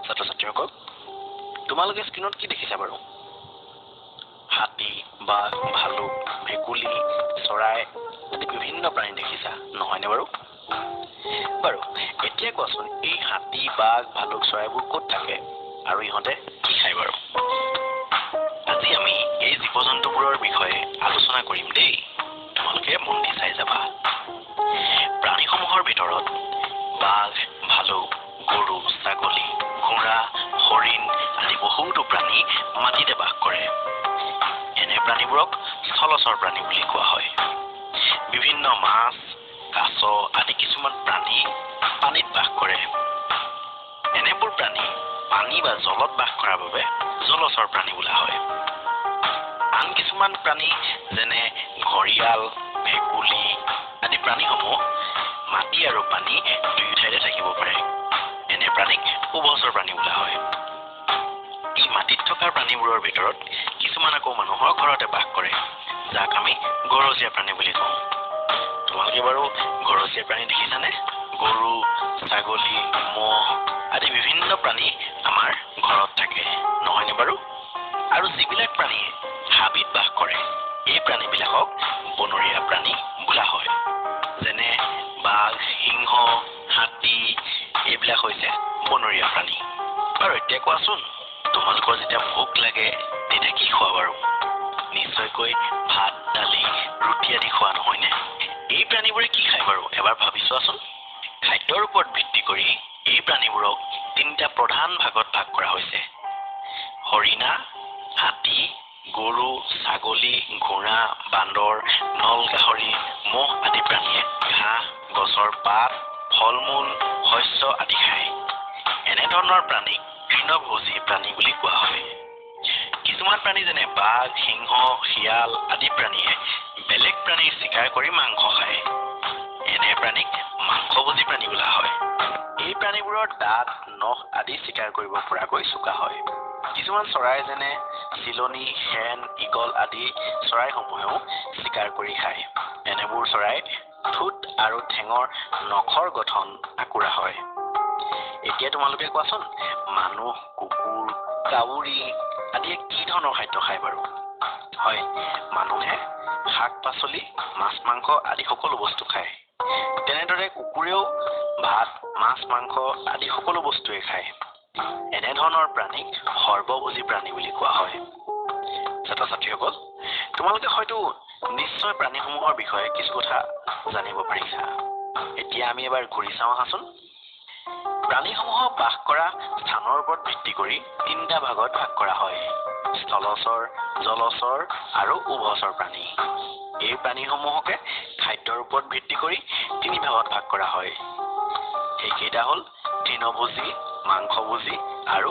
ছাত্ৰ ছাত্ৰীসকল, তোমালোকে স্ক্ৰীণত কি দেখিছা বাৰু? হাতী, বাঘ, ভালুক, ভেকুলী, চৰাই আদি বিভিন্ন প্ৰাণী দেখিছা নহয়নে বাৰু? বাৰু, এতিয়া কোৱাচোন, এই হাতী, বাঘ, ভালুক, চৰাইবোৰ ক'ত থাকে আৰু ইহঁতে কি খায় বাৰু? আজি আমি এই জীৱ জন্তুবোৰৰ বিষয়ে আলোচনা কৰিম দেই। তোমালোকে মন দি চাই যাবা। প্ৰাণীসমূহৰ ভিতৰত বাঘ, ভালুক, গৰু, ছাগলী, ঘোঁৰা, হৰিণ আদি বহুতো প্ৰাণী মাটিতে বাস কৰে। এনে প্ৰাণীবোৰক স্থলচৰ প্ৰাণী বুলি কোৱা হয়। বিভিন্ন মাছ, কাছ আদি কিছুমান প্ৰাণী পানীত বাস কৰে। এনেবোৰ প্ৰাণী পানী বা জলত বাস কৰাৰ বাবে জলচৰ প্ৰাণী বোলা হয়। আন কিছুমান প্ৰাণী যেনে ঘৰিয়াল, ভেকুলী আদি প্ৰাণীসমূহ মাটি আৰু পানী দুয়ো ঠাইতে থাকিব পাৰে। এনে প্ৰাণীক উভচৰ প্ৰাণী বোলা হয়। এই মাটিত থকা প্ৰাণীবোৰৰ ভিতৰত কিছুমান আকৌ মানুহৰ ঘৰতে বাস কৰে, যাক আমি ঘৰচীয়া প্ৰাণী বুলি কওঁ। তোমালোকে বাৰু ঘৰচীয়া প্ৰাণী দেখিছানে? গৰু, ছাগলী, ম'হ আদি বিভিন্ন প্ৰাণী আমাৰ ঘৰত থাকে নহয়নে বাৰু? আৰু যিবিলাক প্ৰাণীয়ে হাবিত বাস কৰে, এই প্ৰাণীবিলাকক বনৰীয়া প্ৰাণী বোলা হয়। যেনে বাঘ, সিংহ, হাতী, এইবিলাক হৈছে বনৰীয়া প্ৰাণী। বাৰু, এতিয়া কোৱাচোন, তোমালোকৰ যেতিয়া ভোক লাগে তেতিয়া কি খোৱা বাৰু? নিশ্চয়কৈ ভাত, দালি, ৰুটি আদি খোৱা নহয়নে? এই প্ৰাণীবোৰে কি খায় বাৰু, এবাৰ ভাবি চোৱাচোন। খাদ্যৰ ওপৰত ভিত্তি কৰি এই প্ৰাণীবোৰক তিনিটা প্ৰধান ভাগত ভাগ কৰা হৈছে। হৰিণা, হাতী, গৰু, ছাগলী, ঘোঁৰা, বান্দৰ, নল গাহৰি, ম'হ আদি প্ৰাণীয়ে ঘাঁহ, গছৰ পাত, ফল মূল, শস্য আদি খায়। এনেধৰণৰ প্ৰাণীক তৃণভোজী প্ৰাণী বুলি কোৱা হয়। কিছুমান প্ৰাণী যেনে বাঘ, সিংহ, শিয়াল আদি প্ৰাণীয়ে বেলেগ প্ৰাণীৰ চিকাৰ কৰি মাংস খায়। এনে প্ৰাণীক মাংসভোজী প্ৰাণী বোলা হয়। এই প্ৰাণীবোৰৰ দাঁত, নখ আদি চিকাৰ কৰিব পৰাকৈ চোকা হয়। কিছুমান চৰাই যেনে চিলনী, শেন, ঈগল আদি চৰাইসমূহেও চিকাৰ কৰি খায়। এনেবোৰ চৰাই ঠোঁট আৰু ঠেঙৰ নখৰ গঠন আঁকোৰা হয়। এতিয়া তোমালোকে কোৱাচোন, মানুহ, কুকুৰ, কাউৰী আদিয়ে কি ধৰণৰ খাদ্য খায় বাৰু? হয়, মানুহে শাক পাচলি, মাছ, মাংস আদি সকলো বস্তু খায়। তেনেদৰে কুকুৰেও ভাত, মাছ, মাংস আদি সকলো বস্তুৱে খায়। এনেধৰণৰ প্ৰাণীক সৰ্বভোজী প্ৰাণী বুলি কোৱা হয়। ছাত্ৰ ছাত্ৰীসকল, তোমালোকে হয়তো নিশ্চয় প্ৰাণীসমূহৰ বিষয়ে কিছু কথা জানিব পাৰিছা। এতিয়া আমি এবাৰ ঘূৰি চাওঁ আহাচোন। প্ৰাণীসমূহক বাস কৰা স্থানৰ ওপৰত ভিত্তি কৰি তিনিটা ভাগত ভাগ কৰা হয়: স্থলচৰ, জলচৰ আৰু উভচৰ প্ৰাণী। এই প্ৰাণীসমূহকে খাদ্যৰ ওপৰত ভিত্তি কৰি তিনি ভাগত ভাগ কৰা হয়। সেইকেইটা হ'ল তৃণভোজী, মাংসভোজী আৰু